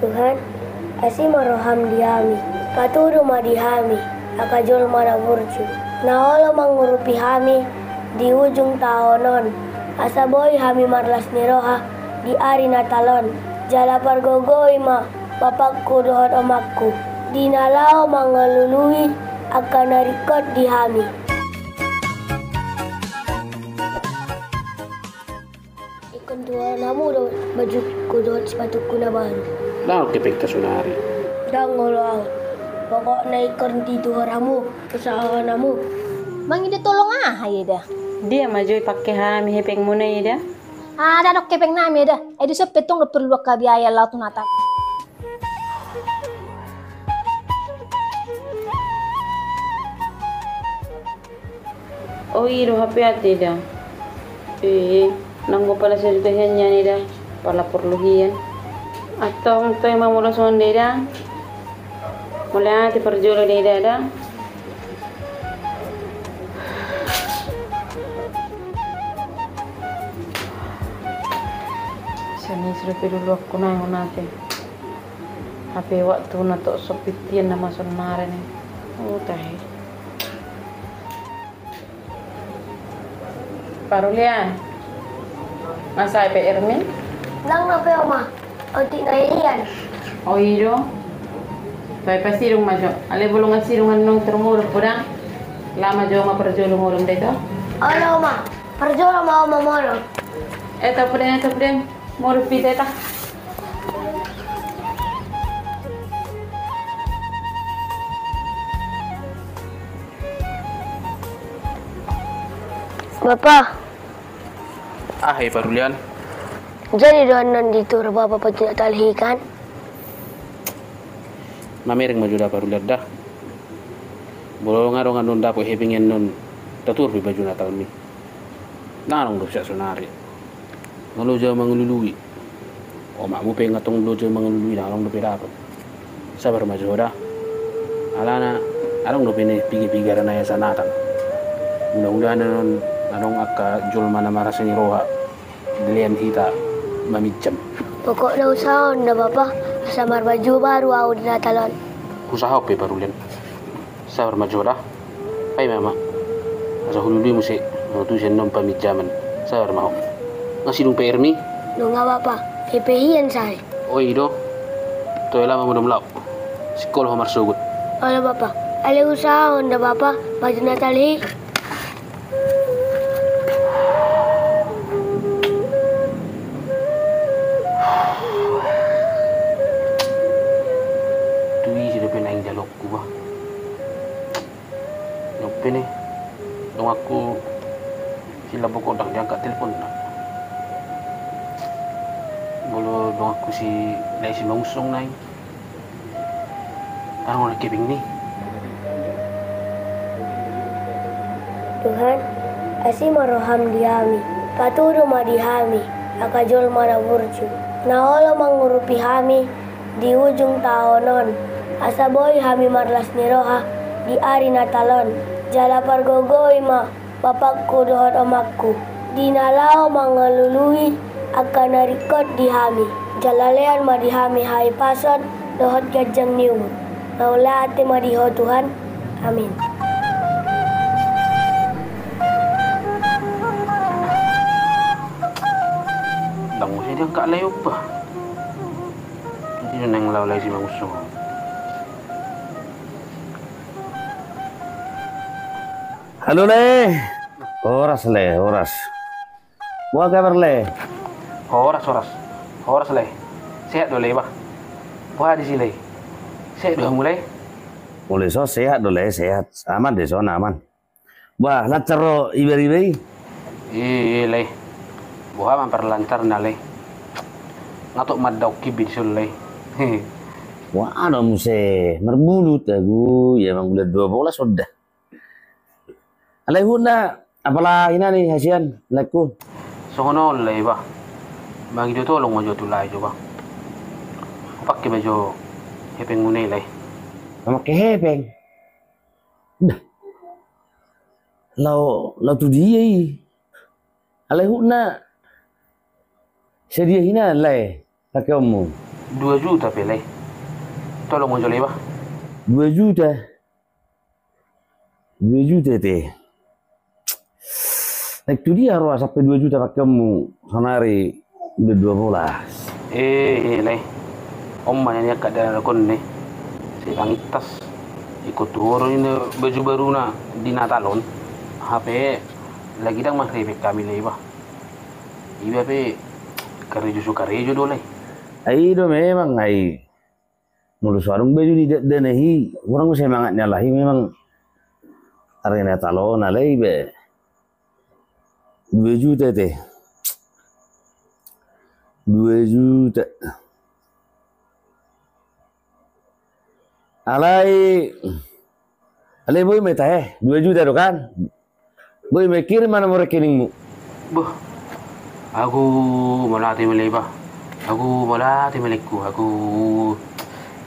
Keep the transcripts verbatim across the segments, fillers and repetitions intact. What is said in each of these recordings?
Tuhan, asi ma roham di hami, patudu ma di hami angka jolma na burju, na olo mangurupi hami di ujung taon on. Asa boi hami marlas ni roha di ari Natal on, jala pargogoi ma bapakku dohot omakku, di na laho mangalului angka na ringkot di hami. Ingkon tuhoran hamu do bajukku dohot sipatukku na baru. Ndang adong hepengta saonari. Ndang olo au. Pokokna ingkon dituhor hamu, usahaon hamu. Mangida tolong aha ida? Dia ma jo ipake hami hepengmuna ida? Ah, ndang adong hepeng nami ida. Ai dison pe tong do perlu angka biaya laho tu Natal. O, i do hape ate ida. Eh, nanggo pala sajuta hian nian ida, pala porlu hian. Antong toe ma molo songon i da ida. Mauliate parjolo ida da. Sian i sudah pe dulu aku naeng on ate. Hape waktuna tok so pintian nama saonari ni. Oh, tahe. Parulian. Nga sae P R-mi? Ndang na pe, Oma. Otik na hian. O, i do. Toe pasidung ma jo. Alai molo nga sidung annon tor modom podang. Laho ma jo Oma parjolo modom da ito. Olo, Oma. Parjolo ma Oma modom. Eh, tapu den, eh, tapu den. Modom hita, eh, ta. Bapa. Ah, eh, Parulian. Jadi do annon dituhor Bapa baju Natal i kan? Mamereng ma jo da Parulian da. Molo nga adong annon dapot hepeng i annon tatuhor pe baju Natalmi. Ndang adong dope sian saonari. Nga loja mangalului. Omakmu pe nga tong loja mangalului, ndang adong dope dapot. Sabar ma jo ho da. Alana adong dope na piga-piga ra na asa Natal. Mudah-mudahan annon adong angka jolma na marlas ni roha. Dilehon hita maminjam. Pokokna usahaon da Bapa, asa marbaju baru au di Natal on. Usahaon pe Parulian. Sabar ma jo ho da. Paima ma. Asa hulului muse, molo tung sian annon paminjaman. Sabar ma ho. Nga sidung P R-mi? Nunga Bapa, P R-mi hian sae. O, i do. Toe laho ma modom laho. Sikola ho marsogot. Olo Bapa. Alai usahaon da Bapa, baju Natal i. Tu ise dope naeng jaloonku bah. Dope ni donganku si Lambok on, ndang diangkat telponna. Molo donganku si Lae Simangunsong nai. Adong na hepeng ni. Tuhan, asi ma roham di hami, patudu ma di hami angka jolma na burju, na olo mangurupi hami di ujung taon on, asa boi hami marlas ni roha di ari Natal on, jala pargogoi ma bapakku dohot omakku, di na laho mangalului angka na ringkot di hami, jala lehon ma di hami hahipason dohot ganjang ni umur. Mauliate ma di Ho Tuhan. Amin. Ndang muse diangkat Lae on bah. Ise do naeng laho Lae Simangunsong. Halo Lae. Horas Lae, horas. Boha kabar Lae? Horas, horas. Horas Lae. Sehat do Lae bah. Boha disi Lae? Sehat do hamu Lae? Molo dison sehat do Lae, sehat. Aman dison, aman. Bah, lancar do iba-iba i? I, i Lae. Boha ma parlancarna Lae? Nga tok mandaongkon be dison Lae. Wah, adong muse marbulut ahu, ia mangulat dua bolas on da. Alai huhutna, apala hinan i hasian, Laengku? Songon on Lae bah. Mangido tolong ma jo tu Lae jo bah. Pake ma jo hepengmuna i Lae. Mamake hepeng? Dah. Laho, laho tu dia i? Alai huhutna, sadia hinan Lae pakeonmu? Dua juta pe, Lae. Tolong ma jolo, Iba. Dua juta. Dua juta te. Naeng tu dia ro sampe dua juta pakeonmu sonari? Udah dua bolas. Eh, eh, Lae. On ma na nian angka dalanakon ne. Sai pangintas. Ingkon tu ho do ninna baju baruna di Natal on. Hape lagi ndang marepek hami, Lae, Iba. Iba pe karejo so karejo do, Lae. Ai do memang ai. Molo so adong baju ni dakdanak i, hurang semangat ni halak i memang. Ari Natal on alai be. Dua juta te. Dua juta. Alai, alai boi ma ita, eh, dua juta do kan? Boi ma, kirim ma nomor rekeningmu. Boh. Agu, mauliate ma, Lae, Iba. Agu, mauliate ma, laengku. Agu,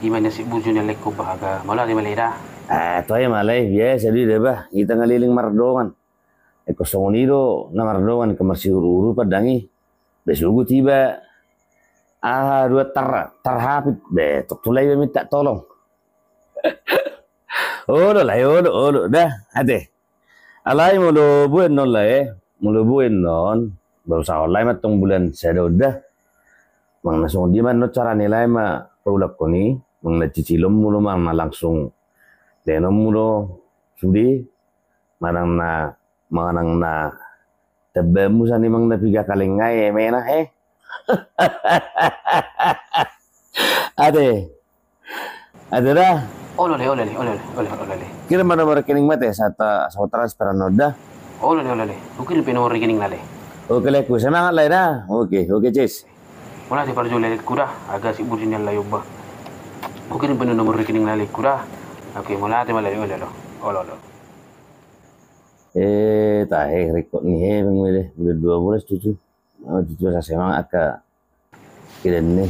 ima nasib burju ni laengku, bah, aga. Mauliate ma, Lae, da. Ah, toe ma, Lae, biasa do i da, bah. Hita nga leleng mardongan. Ingkon songon i do na mardongan, ingkon marsiurup-urupan ndang i. Be sogot iba. Aha, dua tar, tarhapit. Be, tok tu Lae iba minta tolong. Olo, Lae, olo, olo. Da, ate. Alai molo boi annon, Lae, molo boi annon, berusaha on, Lae, mantong bulan sada on da. Manang na songon dia ma annon carana, Lae, ma paulakkon i, manang na cicilonmu do, manang na langsung baenonmu do sude, manang na, manang na tambaanmu sani manang na piga kaleng, eh, mena, eh. Ate. Ate da. Olo, Lae, olo, Lae, olo, Lae, olo, olo, Lae. Kirim ma nomor rekening ma ate, sahat, sahat transfer annon da. Olo, Lae, olo, Lae. Hukirim pe nomor rekeningna, Lae. Oke, laengku, semangat, Lae, da. Oke, oke, ces. Mauliate parjolo, laengku, da. Aga si burju ni laengku, bah. Hukirim pe nomor rekeningna, laengku, da. Oke, mauliate ma, Lae, olo, olo. Olo, olo. Eh, tahe, rikot ni he, bang, mele. Udah dua bolas tutu. Oh, tutu, sa semangat angka. Kirim ni.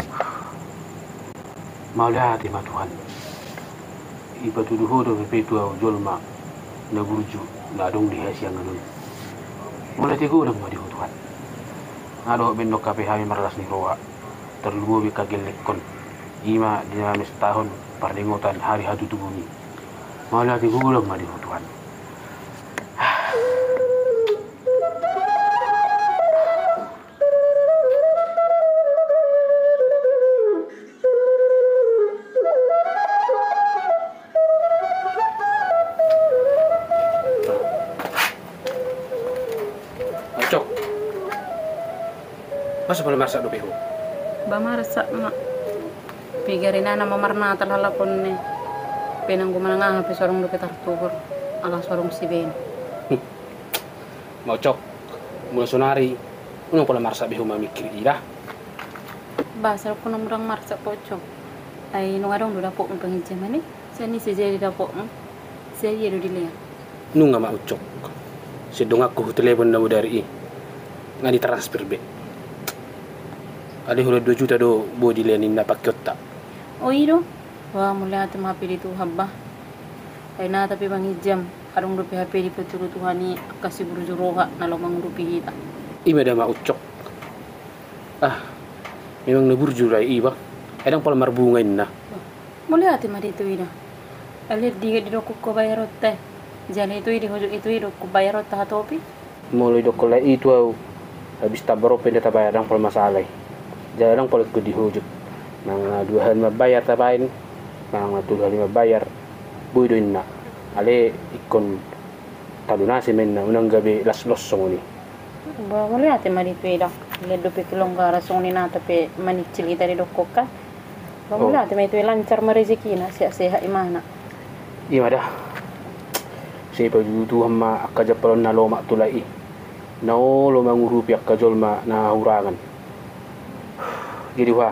Mauliate ma Tuhan. Ipatudu Ho dope tu ahu jolma na burju na adong di hasiangan on. Mauliate godang ma di Ho Tuhan. Nga dohot baenon hape hami marlas ni roha, tarlumobi angka gellengkon, ima di na mestahon parningotan hari hatutubuon i. Mauliate godang ma di Ho Tuhan. Ucok. Masa pola marsak dope ho? Ba marsak ma. Piga rinana ma marnatal halak on ne. Pe nanggo manang aha pe so adong dope tartuhor. Ala so adong sibaen. Ma Ucok, molo sonari, unang pola marsak be ho mamingkiri i da. Ba, sai ho nunga ndang marsak, Ucok. Ai nunga adong do dapotmu panginjaman i, sai ni sai jadi dapotmu. Sai ia do dilean. Nunga ma Ucok. Sai donganku hutelepon na bodari i. Nga ditransfer be. Alai holan dua juta do boi dilean ninna pakeonta. O i do. Wah, mauliate ma hape di Tuhan ba. Ai nata pe manginjam. Adong dope hape dipatudu Tuhan i angka siburju roha na laho mangurupi hita. Ima da ma Ucok. Ah, memang na burju do i ba. Ai ndang pola marbunga inna. Mauliate ma di tu i da. Alai diga didokkon ho bayaronta i. Jala i tu i di hujut i tu i didokkon bayaronta hatopi. Molo didokkon lae i tu ahu, habis tamba ro pe inda tabayar, ndang pola masalah i. Jala ndang pola ingkon di hujut. Manang na dua hali mambayar tabaen, manang na tolu hali mambayar, boi do inna. Alai ingkon talunasi ma inna, unang gabe las los songon i. Ba, mauliate ma di tu i da. Lean dope kelonggaran songon i nata pe manicil hita didokkon kan. Ba, mauliate ma i tu i, lancar ma rezekina, sehat-sehat imana. Ima da. Sai pajuju Tuhan ma angka jampalon na lomak tu lae i. Na olo mangurupi angka jolma na hurangan. Jadi huha,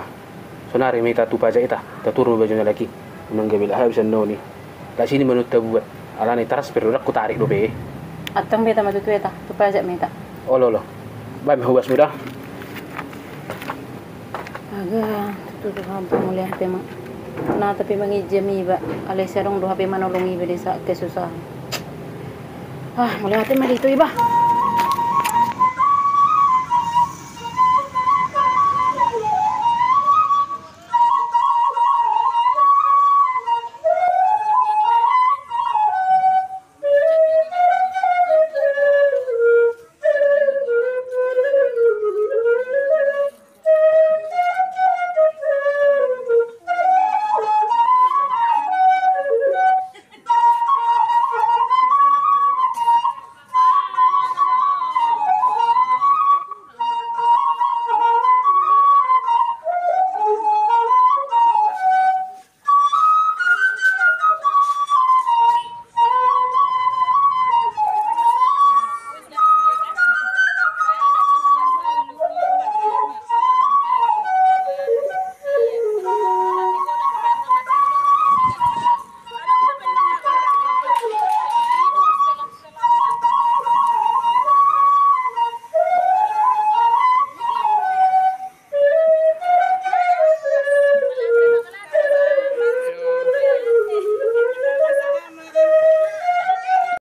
sonari ma hita tu pajak i ta, tatur ma bajuna lae i. Unang gabe laho habis annon i. Laos i ma annon tabuat. Alana i transfer do, ndang hutarik dope. Antong be hita ma tutu i ta, tu pajak ma hita. Olo, olo. Baen ma hobasmu da. Aga, tutu Tuhan, mauliate ma. Nata pe manginjam iba, alai sai adong do hape manolong iba di saat kesusahan. Ah, mauliate ma di tu i ba.